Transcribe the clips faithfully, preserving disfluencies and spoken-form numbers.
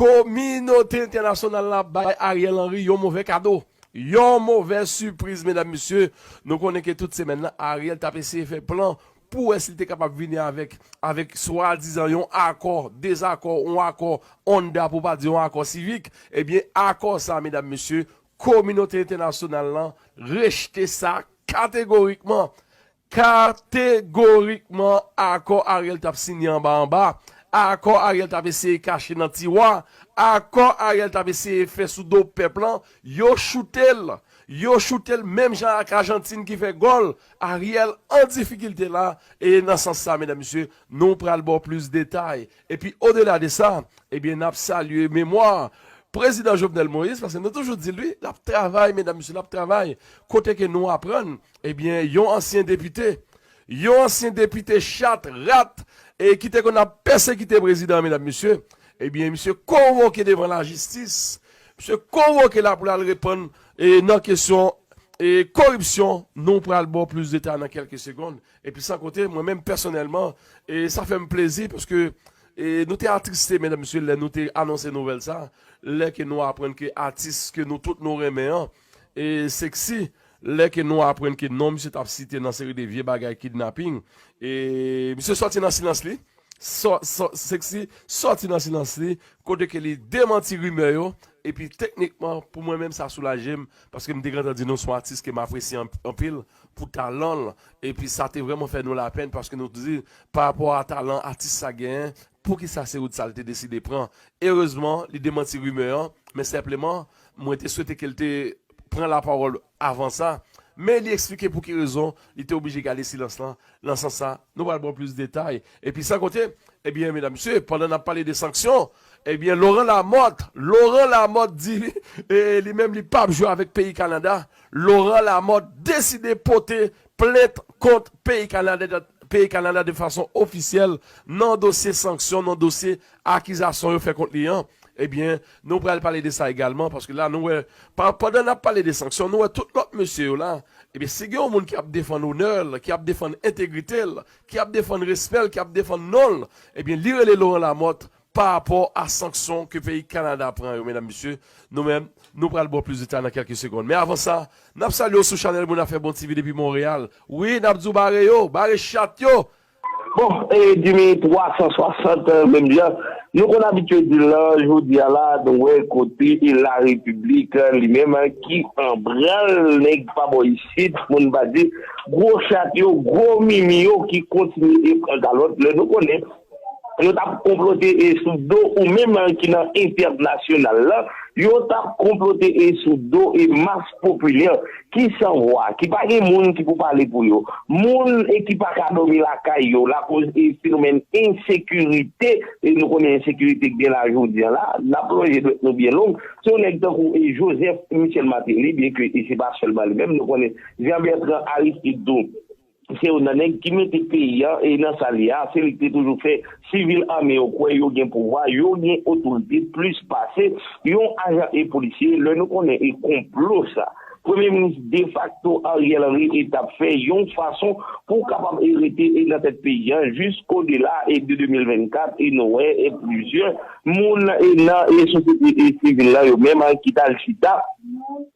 Kominote entènasyonal la bay Ariel Henry yon move kado. Yon move sipriz, medam, mesye. Nou konnen ke tout semèn nan, Ariel t ap eseye fè plan pou wè si l te kapab vini avèk, avèk swadizan yon akò, dezakò, yon akò Honda, pou pa di yon akò Civic. Ebyen, akò sa, medam, mesye, kominote entènasyonal lan rejte sa kategorikman. Kategorikman, akò Ariel t ap siyen anba anba, akò Ariel t ap eseye kache nan tiwa, akò Ariel t ap eseye fè sou do pèp lan, yo choute l. Yo choute l menm jan ak Ajantin ki fè gòl. Ariel an difikilte la, e nan sans sa, medam, mesye, nou pral ba w plis detay. Epi, odela de sa, ebyen, n ap salye memwa Prezidan Jovenel Moïse, paske nou toujou di l, wi, l ap travay, medam, mesye, l ap travay. Kote ke nou aprann, ebyen, yon ansyen depite, yon ansyen depite chat, rat, e ki te konn ap pèsekite prezidan, medam, mesye, ebyen, misye konvoke devan lajistis, misye konvoke la pou l al reponn, e, nan kesyon, e, koripsyon, nou pral ba w plis detay nan kèlke segonn. Epi san konte, mwen menm pèsonèlman, e sa fè m plezi paske, e, nou te atriste, medam, mesye, lè nou te anonse nouvèl sa, lè ke nou aprann ke atis ke nou tout nou renmen an, e Sexy, lè ke nou aprann ke non misye t ap site nan seri de vye bagay kidnaping, e misye sòti nan silans li, sò, sò, Sexy sòti nan silans li, kote ke li demanti rimè yo, epi teknikman, pou mwen menm, sa soulaje m, paske m te gentan di nou se yon atis ke m apresye anp-, anpil pou talan l, epi sa te vrèman fè nou lapenn, paske nou di, pa rapò a talan atis sa genyen, poukisa se wout sa l te deside pran? Erezman, li demanti rimè an, men senpleman, mwen te swete ke l te pran lapawòl avan sa, men li eksplike pou ki rezon li te oblije gade silans lan. Nan sans sa, nou pral ba w plis detay. Epi san konte, ebyen, medam, mesye, pandan n ap pale de sanksyon, ebyen, Laurent Lamothe, Laurent Lamothe di, e, li menm li p ap jwe avèk peyi Kanada. Laurent Lamothe deside pote plent kont peyi Kanada, peyi Kanada de fason ofisyèl nan dosye sanksyon, nan dosye akizasyon yo fè kont li an. Ebyen, nou pral pale de sa egalman, paske la, nou wè, pa-, pandan n ap pale de sanksyon, nou wè tout lòt mesye yo la. Ebyen, si gen yon moun ki ap defann onè l, ki ap defann entegrite l, ki ap defann respè l, ki ap defann non l, ebyen, li rele Laurent Lamothe pa rapò a sanksyon ke peyi Kanada pran yo, medam, mesye. Nou menm, nou pral ba w plis detay nan kèlke segonn. Men avan sa, n ap salye w sou chanèl Moun Afè Bon T V depi Monreyal. Wi, n ap di w bare yo, bare chat yo. Bon, e, Jimmy, twa san swasant, menm jan. Nou konn abitye di l, jodi a la, nou wè kote e la repiblik, li menm, ki an branl, nèg pa bò isit, moun pa di, gwo chat yo, gwo mimi yo ki kontinye e pran kalòt. Lè nou konnen, yo t ap konplote e sou do ou menm, ki nan entènasyonal la, yo t ap konplote e sou do e mas popilè, ki san vwa, ki pa gen moun ki pou pale pou yo. Moun e ki pa ka dòmi lakay yo, lakoz e fenomèn ensekirite, e nou konnen ensekirite k gen la jodi a la, n ap lonje dwèt nou byen long. Se yon nèg tankou e Joseph Michel Martelly, byenke e se pa sèlman li menm, nou konnen Jean Bertrand Aristide tou, se youn nan nèg ki mete peyi a e nan sa l ye a, se li ki te toujou fè sivil ame yo kwè yo gen pouvwa, yo gen otorite plis pase yon ajan e polisye. Lè nou konnen e konplo sa Premye minis defakto Ariel Henry e t ap fè yon fason pou kapab e rete e nan tèt peyi a jis odela e de de mil vennkat, e nou wè e plizyè moun e nan e sosyete e sivil la yo menm ki t al chita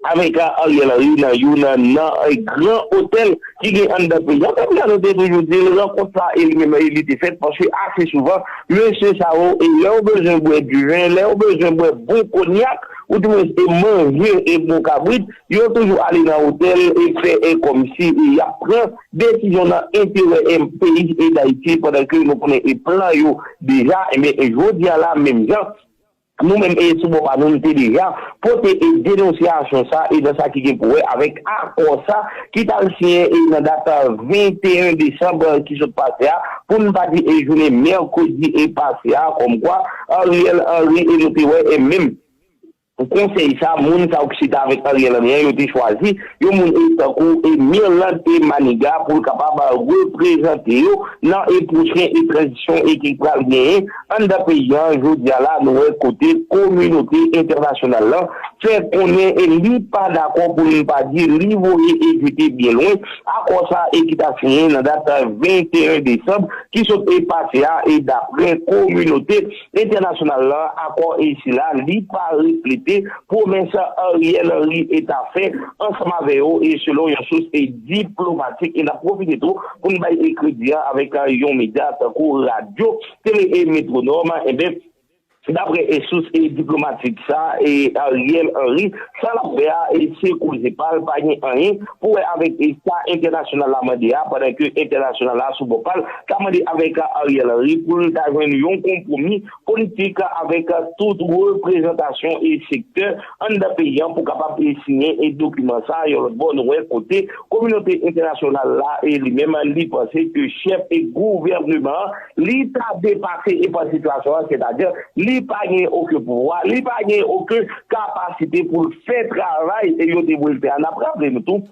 avèk Ariel Henry nan youn nan, nan, e, gran otèl ki gen anndan peyi a. Menm jan nou te toujou di l, rankont sa e li menm e li te fèt, paske ase souvan, mesye sa yo, e lè yo bezwen bwè diven, lè yo bezwen bwè bon konyak, ou di mwen e manje e bon kabrit, yo toujou ale nan otèl e fè e kòmsi e y ap pran desizyon nan enterè e peyi e Dayiti, pandan ke nou konnen e plan yo deja, enben, e jodi a la, menm jan, nou menm e sou bò pa nou, nou te deja pote e denonsyasyon sa e nan sa ki gen pou wè avèk akò sa ki t al siyen e nan dat venteyen desanm ki sot pase a, pou n pa di e jounen mèkredi e pase a, kòmkwa Ariel Henry e nou te wè e menm konsèy sa, moun sa yo ki chita avèk Ariel Henry an, yo te chwazi yon moun e tankou e Mirlande e Maniga pou l kapab reprezante yo nan e pwochen e tranzisyon e ki pral genyen anndan peyi a. Jodi a la, nou wè kote kominote entènasyonal lan fè konnen e li pa dakò, pou n pa di li voye e jete byen lwen akò sa e ki ta siyen nan dat venteyen desanm ki sot e pase a, e daprè kominote entènasyonal la, akò e sila li pa reflete pwomès Ariel Henry e ta fè ansanm avè yo, e selon yon sous e diplomatik. E n ap pwofite tou pou n bay e kredi a avèk yon medya tankou radyo, tele e Metwonòm, enben, daprè e sous e diplomatik sa, e Ariel Henry, sa l ap fè a, e se koze pa l, pa gen anyen pou wè avèk e sa entènasyonal la mande a, pandan ke entènasyonal la sou bò pa l ta mande avèk Ariel Henry pou l ta jwenn yon konpwomi politik avèk tout reprezantasyon e sektè anndan peyi a pou kapab e siyen e dokiman sa. Yon lòt bò, nou wè kote kominote entènasyonal la e li menm li panse ke chèf e gouvènman an li ta depase e pa sitiyasyon an, sètadi li pa gen okenn pouvwa, li pa gen okenn kapasite pou l fè travay e yo te voye l fè a. N ap raple nou tou,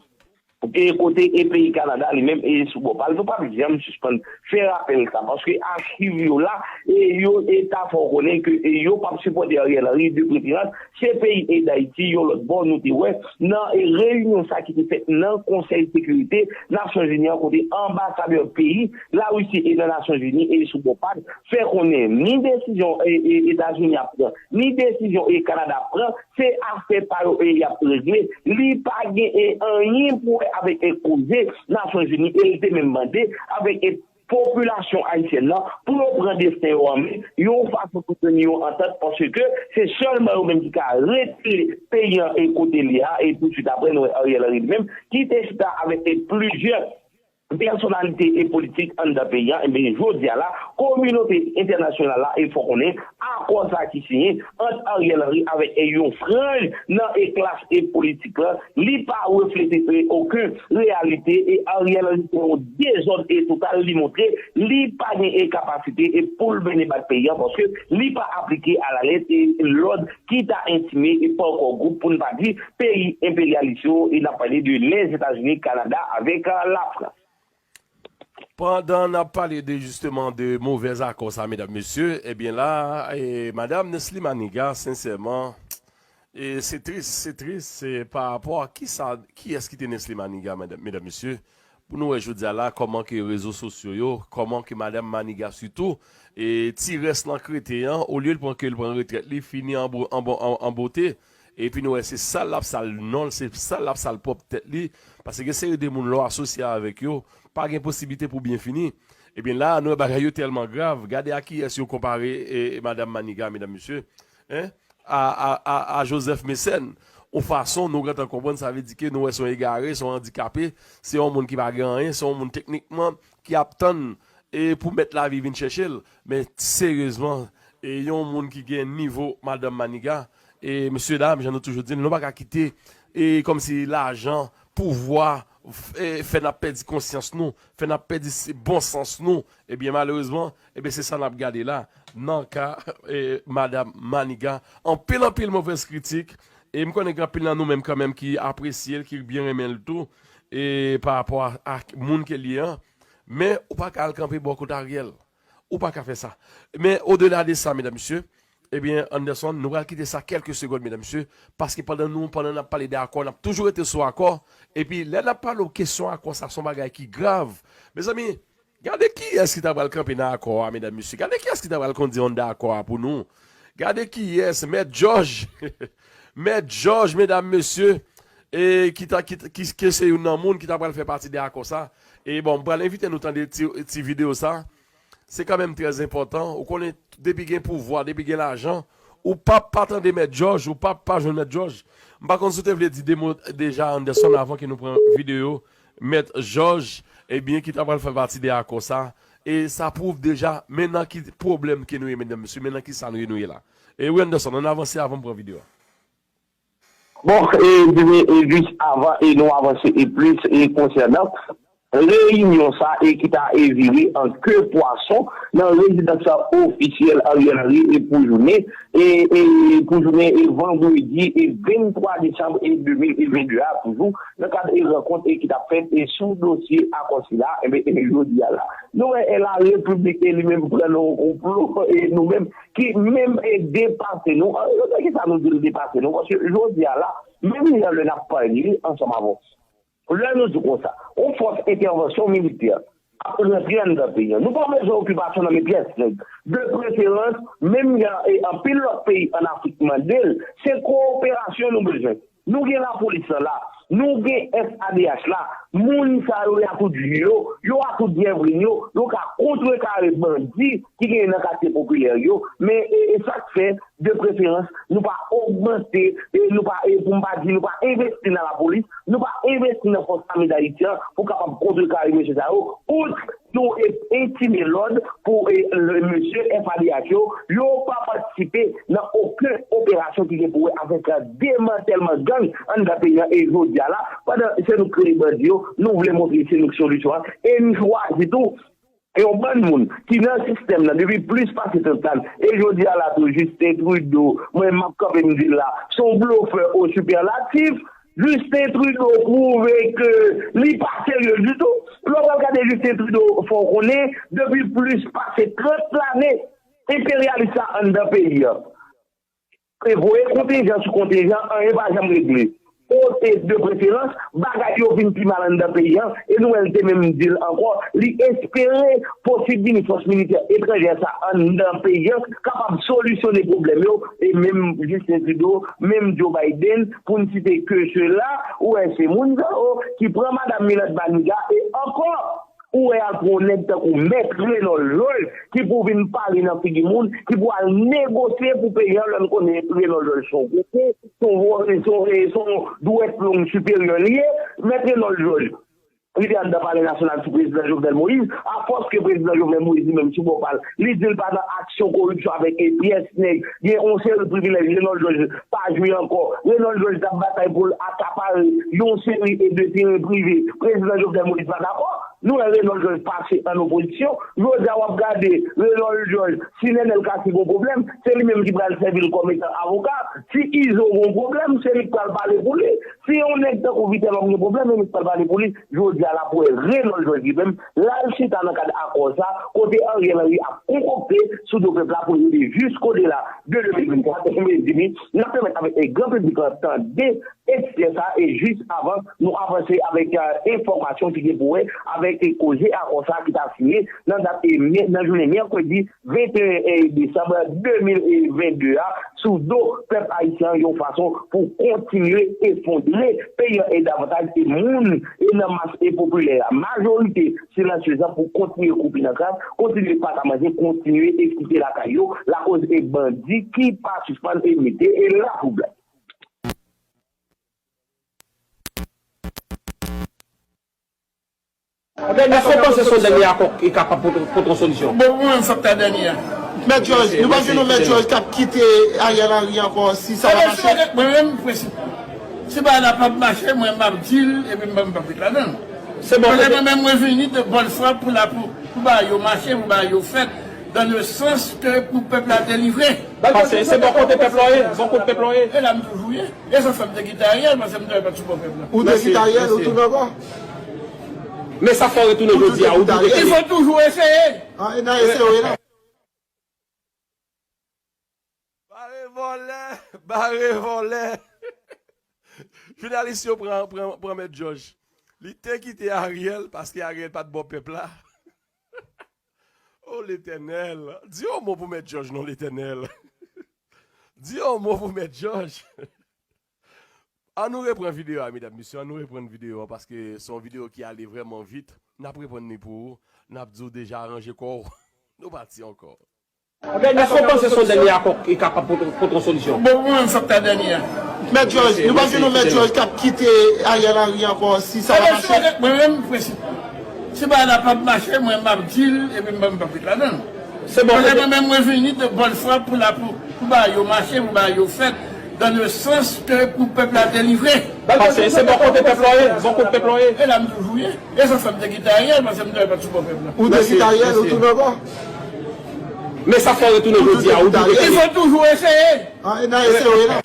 e kote e peyi Kanada li menm e sou bò pa l, nou p ap janm sispann fè rapèl sa, paske achiv yo la, e yo e ta fè w konnen ke e yo p ap sipòte Ariel Henry, de preferans se peyi e Dayiti. Yon lòt bò, nou te wè nan e reyinyon sa ki te fèt nan Konsèy Sekirite Nasyonzini an, kote anbasadè peyi Larisi e nan Nasyonzini e sou bò pa l fè konnen ni desizyon e, e Etazini ap pran, ni desizyon e Kanada ap pran, se afè pa yo e y ap regle. Li pa gen e anyen pou wè avèk e koze Nasyonzini, e li te menm mande avèk e popilasyon ayisyèn nan pou yo pran desten yo an men yon fason pou jwenn yon antant, paske se sèlman yo menm ki ka retire peyi an e kote li a. E tousuit apre, nou wè Ariel Henry li menm ki te chita avèk e plizyè pèsonalite e politik anndan peyi a, enben, jodi a la, kominote entènasyonal la e fè konnen akò sa ki siyen ant Ariel Henry avèk e yon franj nan e klas e politik la, li pa reflete e okenn reyalite, e Ariel Henry se yon dezòd e total, li montre li pa gen e kapasite e pou l mennen bak peyi a, paske li pa aplike alalèt e lòd ki ta entime e pa ankò gwoup, pou n pa di peyi enperyalis yo, e n ap pale de Lèzetazini, Kanada avèk, a, Lafrans. Pandan n ap pale de, jisteman, de movèz akò sa, medam, mesye, ebyen la, e, madam Nesly Maniga, sensèman, e, se tris, se tris, se pa rapò a kisa, kiyès ki te Nesly Maniga, medam, medam, mesye, pou nou wè jodi a la, kòman ke rezo sosyo yo, kòman ke madam Maniga sitou, e, ti rès nan k rete an, olye l pran ke l pran retrèt li, fini an bo-, an bon, an, an bote, epi nou wè se sal l ap sal non l, se sal l ap sal pwòp tèt li, paske gen seri de moun lè w asosye avèk yo, pa gen posiblite pou byen fini. Ebyen la, nou wè bagay yo tèlman grav. Gade a kiyès yo konpare e, e madam Maniga, medam, mesye, en, a, a, a, a Joseph Mécène. Yon fason, nou gentan konprann, sa vle di ke nou wè se yon egare, se yon andikape, se yon moun ki pa gen anyen, se yon moun teknikman ki ap tann e pou mèt lavi vin chèche l. Men seryezman, e yon moun ki gen nivo madam Maniga, e mesye dam, jan nou toujou di l, nou pa ka kite e kòmsi lajan, pouvwa, f-, e, fè n ap pèdi konsyans nou, fè n ap pèdi s-, bon sans nou. Ebyen, malerezman, ebyen, se sa n ap gade la, nan ka e, madam Maniga. Anpil, anpil movèz kritik. E m konnen gen anpil nan nou menm kanmenm ki apresye l, ki byen renmen l tou, e pa rapò a, a moun ke l ye an. Men, ou pa ka al kanpe bò kot Ariel. Ou pa ka fè sa. Men, odela de sa, medam, mesye, ebyen, Anderson, nou pral kite sa kèlke segonn, medam, mesye, paske pandan nou, pandan n ap pale de akò, n ap toujou rete sou akò. Epi, lè n ap pale w kesyon akò sa, se yon bagay ki grav. Mezanmi, gade kiyès ki ta pral kanpe nan akò a, medam, mesye. Gade kiyès ki ta pral kondi Honda akò a pou nou. Gade kiyès, Mèt Jòj. Mèt Jòj, medam, mesye, e ki ta, ki, ki, ki se youn nan moun ki ta pral fè pati de akò sa. E bon, m pral envite nou tande ti, ti videyo sa. Se kanmenm trè enpòtan. Ou konnen, depi gen pouvwa, depi gen lajan, ou p ap pa tande Mèt Jòj, ou p ap pa jwenn Mèt Jòj. M pa konn si w te vle di de mo deja, Anderson, avan ke nou pran videyo Mèt Jòj, ebyen, ki ta pral fè pati de akò sa. E sa pwouve deja, men nan ki pwoblèm ke nou ye, medam, mesye, men nan ki sa nou ye, nou ye la. E wi, Anderson, ann avanse avan m pran videyo a. Bon, e, e, e jis avan e nou avanse e plis e konsènan reyinyon sa e ki ta e vire an ke pwason nan rezidans ofisyèl Ariel Henry e pou jounen e, e pou jounen e vandredi e venntwa desanm e de mil e vennde a toujou nan kad e rankont e ki t ap fèt e sou dosye akò sila, enben e jodi a la nou wè e la repiblik e li menm pran nan yon konplo e nou menm ki menm e depase nou. An, yo di ki sa nou di l depase nou paske jodi a la menm jan lè n ap pale ansanm avè w. Lè nou di konsa, yon fòs entèvansyon militè ap rantre anndan peyi a. Nou pa bezwen okipasyon nan men pyès nèg. De preferans, menm jan e anpil lòt peyi ann Afrik mande l, se kowoperasyon nou bezwen. Nou gen lapolis lan la, nou gen F A D H la, moun sa yo y a tout ji yo, yo a tout jèvrin yo, yo ka kontrekare bandi ki genyen nan katye popilè yo, men e, e sa k fè de preferans, nou pa ogmante, e nou pa, e pou m pa di, nou pa envesti nan lapolis, nou pa envesti nan fòs ame d Ayiti an pou kapab kontrekare mesye sa yo, out nou e, entime lòd pou e, le, mesye F A D H yo, yo pa patisipe nan okenn operasyon ki gen pou wè avèk demantèlman gang anndan peyi a. E jodi a la, pandan se nou k kreye bandi yo, nou vle montre se nou k solisyon an, e n chwazi tou yon bann moun ki nan sistèm nan depi plis pase trant lane, e jodi a la tou Justin Trudeau, mwen m ap kanpe m di l la, se yon blofè o sipèlatif. Justin Trudeau pwouve ke li pa serye ditou. Lè w pral gade Justin Trudeau, fò w konnen, depi plis pase trant lane, enperyalis la anndan peyi a. E voye kontenjan sou kontenjan, anyen pa janm regle. Kote de preferans, bagay yo vin pi mal anndan peyi a, e nou wè l te menm di l ankò, li espere posib vini fòs militè etranjè sa anndan peyi a kapab solisyone pwoblèm yo, e menm Justin Trudeau, menm Joe Biden, pou n site ke sela, ou wè se moun sa yo ki pran madanm Milat Baniga, e ankò, ou wè y al pran yon nèg tankou Mèt Renold Georges ki pou vin pale nan figi moun, ki pou al negosye pou peyi a, lè n konnen Renold Georges se yon koken, se yon, se yon, se yon dwèt long siperyè li ye, Mèt Renold Georges. Li te anndan Palè Nasyonal sou prezidan Jovenel Moïse, afòs ke prezidan Jovenel Moïse li menm sou bò pa l, li di l pa nan aksyon koripsyon avèk e pyès nèg, gen yon seri privilèj Renold Georges pa jwi ankò. Renold Georges t ap batay pou l akapare yon seri e de teren prive. Prezidan Jovenel Moïse pa dakò. Nou wè Renold Georges pase an opozisyon. Jodi a w ap gade Renold Georges, si Nenel Cassy gon pwoblèm, se li menm ki pral sèvi l kòm etan avoka. Si Izo gon pwoblèm, se li k pral pale pou li. Si yon nèg tankou Vitelhomme gen pwoblèm, se li k pral pale pou li. Jodi a la pou wè Renold Georges li menm, l al chita nan kad akò sa, kote Ariel Henry ap konkokte sou do pèp la pou l rive jiskode la de de mil vennkat. Mezanmi, n ap pèmèt avèk e gran piblik lan tande ekstrè sa e jis avan nou avanse avèk e, enfòmasyon ki gen pou wè avèk e, koze akò sa ki ta siyen nan dat e, mè- nan jounen mèkredi venteyen desanm de mil vennde a sou do pèp ayisyen an yon fason pou kontinye efondre peyi an e davantaj e moun e nan mas e popilè a, majorite silansyez lan pou kontinye koupe nan kras, kontinye pata manje, kontinye e kite lakay yo, lakoz e bandi ki pa sispann e mete e latwoublay. Èske w panse se yon dènye akò ki kapab pote, pote yon solisyon? Bon, pou mwen, sa ta dènye a. Mèt Georges, nou pa jwenn yon Mèt Georges k ap kite Ariel Henry ankò si sa pa mache? Mwen menm, prensip, si bagay la p ap mache, mwen m ap di l, epi m p ap met ladan l. Se bon. Paske mwen menm, mwen vini de bòn fwa pou la, pou, pou bagay yo mache, pou bagay yo fèt, dans le sens que pou pèp la delivre. Paske se bò kote pèp la w ye, bò kote pèp la w ye. E la m toujou ye. E sa fè m te kite Ariel, paske m te wè pa t sou bò pèp la. Ou te kite Ariel, ou tounen ankò? Men sa fè w retounen jodi a, ou te kite. Il faut toujours essayer. Ah, e nan eseye w ye la. Bare vòlè, bare vòlè. Jounalis yo pran, pran, pran Mèt Jòj. Li te kite Ariel paske Ariel pa t bò pèp la. O Letènèl, di yon mo pou Mèt Jòj non, Letènèl. Di yon mo pou Mèt Jòj. An nou reprann videyo a, medam, mesye, an nou reprann videyo a, paske se yon videyo ki ale vrèman vit. N ap reprann li pou ou. N ap di w deja aranje kò w. Nou pati ankò. Èske w panse se yon dènye akò ki kapab pote, pote yon solisyon? Bon, pou mwen, sa ta dènye a. Mèt Jòj, nou pa jwenn yon Mèt Jòj k ap kite Ariel Henry ankò si sa pa mache? Mwen menm, prensip, si bagay la p ap mache, mwen m ap di l, epi m p ap met ladan l. Se bon. Paske mwen menm, mwen vini de bòn fwa pou la, pou, pou bagay yo mache, pou bagay yo fèt, dans le sens que pou pèp la delivre. Paske se bò kote pèp la w ye, bò kote pèp la w ye. E la m toujou ye. E sa fè m te kite Ariel, paske m te wè pa t sou bò pèp la. Ou te kite Ariel, ou tounen ankò? Men sa fè w retounen jodi a, ou double. Il faut toujours essayer. Ah, e nan eseye la.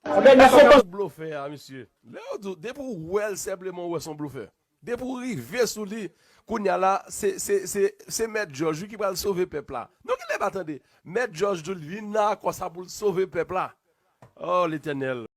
Èske w konn blofè a, mesye? Lè yo di w, depi w wè l senpleman, ou wè se yon blofè. Depi w rive sou li, kounye a la, se, se, se, se Mèt Jòj wi ki pral sove pèp la. Nou genlè pa tande. Mèt Jòj di l vin nan akò sa pou l sove pèp la. Oh, Letènèl.